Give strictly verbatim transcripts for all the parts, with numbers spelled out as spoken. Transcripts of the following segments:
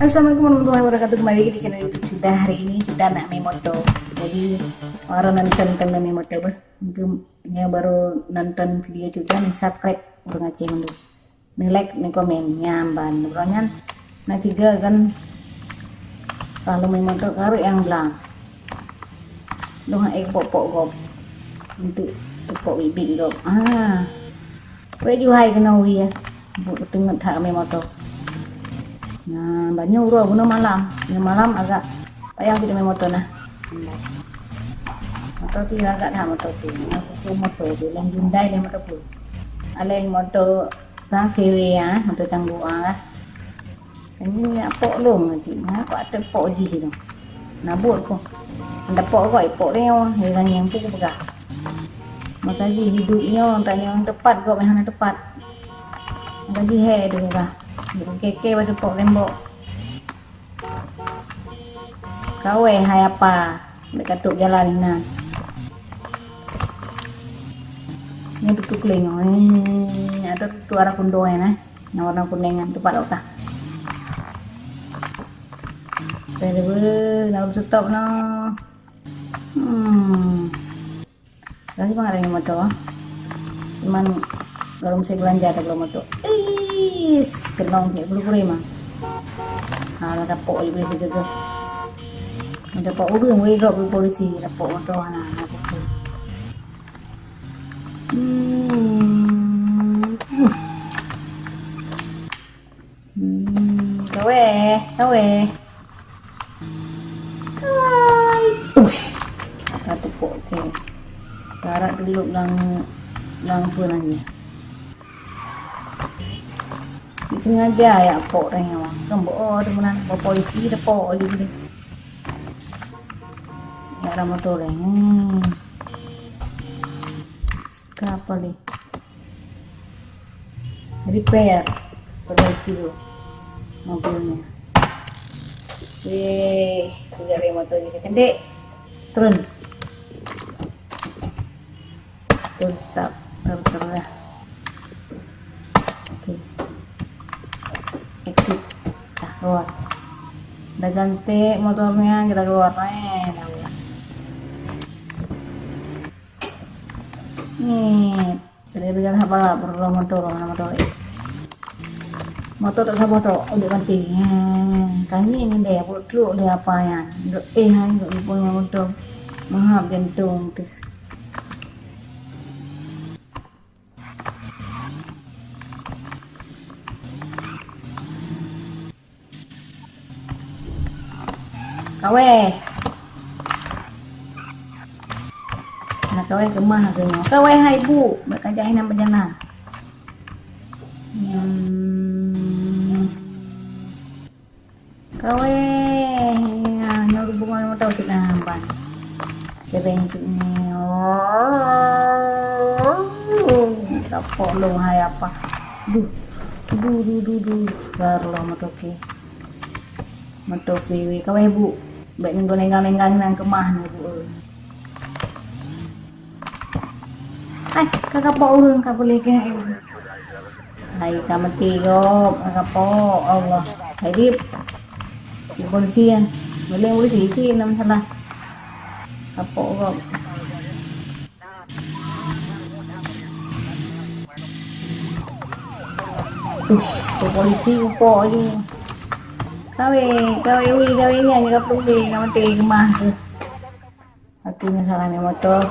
Assalamualaikum warahmatullahi wabarakatuh. Kembali lagi di channel YouTube Cudah. Hari ini Cudah nak mé moto. Jadi, orang nonton tentang mé moto bah. Mungkin yang baru nonton video Cudah ni subscribe orang Aceh dulu. Ni like, ni komen, nyamban. Bro nyan, na tiga kan. Kalau mé moto karek nyang blang. Dong hai pok-pok gob. Untuk pok bibit gob. Ah. Wei ju hai kena ui ya. Buet teungeut that mé moto. Nah, banyu uroe bunoe malam. Nyoe malam agak payah kita mé moto nah. Moto tu agak that moto tu. Nah, aku moto tu, lain Hyundai, lain moto pun. Alai moto ka V W ya, moto canggu ah. Ini ya pok long cik, nah, kok ada pok jih tu. Nah, buat ko. Ada pok kok, pok leo, dia tanya yang tu pegang. Maka jih hidup nyo, tanya yang tepat kok, yang tepat. Maka jih hai tu pegang. Keke batu pok lembok. Kawai hai apa? Dekat tuk jalan ni nah. Ni betul keling. Ni ada tu arah kundung ya nah. Nah, warna kuning kan tepat otak. Saya dulu nak stop no. Hmm. Sekali bang ada yang motor. Cuman kalau mesti belanja ada kalau motor. Is, kenong ni bulu kuri mah. Ha, lah dapok je boleh kerja tu. Dapok urang boleh drop di polisi, dapok motor nah, dapok tu. Hmm. Hmm, kawai, kawai. Hai. Ush. Kata tepuk ke. Barat dulu lang lang pun lagi. Sengaja ya pok tanya. Kan boh tu mana? Polisi dah pok je boleh. Ya, ada motor lain. Hmm. Kapal ni. Repair. Perbaiki dulu mobilnya. Weh, tu dari motor ni cantik. Turun. Turun stop. Turun, turun lah. Okey. Exit. Dah keluar. Dah cantik motornya, kita keluar. Eh, dah keluar. Ni, kena dengar haba lah, perlu motor, mana motor eh. Motor tak sabar tu, udah mati. Eh, kami ni deh, buat truk deh apa ya. Duk eh, hai, duk pun motor. Mahap jantung tu. Kawai. Nah, kawai keumah lagèe nyoe. Kawai hai bu, bèk kajak inan beujalan. Hmm. Kawai, ya, nyoe hubungan motor cit nah ban. Sebeng cit ni. Oh, tapok long hai apa. Duh. Duh, duh, duh, duh. Garloh motor ke. Motor V W kawai bu. Bèk nengok lenggang-lenggang nan keumah ni bu. Hai, ka kapok ureueng ka boleh ke? Hai, ka mati gob, ka kapok, Allah. Hai dip. Di polisi ya. Boleh polisi cit nam salah. Kapok gob. Ush, tu polisi upok je. Kawai, kawai ui, kawai nyan ka pulé, ka mati keumah tu. Aku nyang salah mé motor,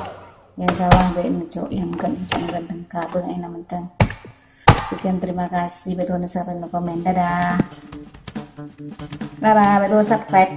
nyang salah bèk neucok, nyang gèt neucok, nyang gèt tengka, beuh ai na mantong. Sekian, terima kasih, bèk tuan subscribe dan komen. Dadah. Dadah, bèk tuan subscribe.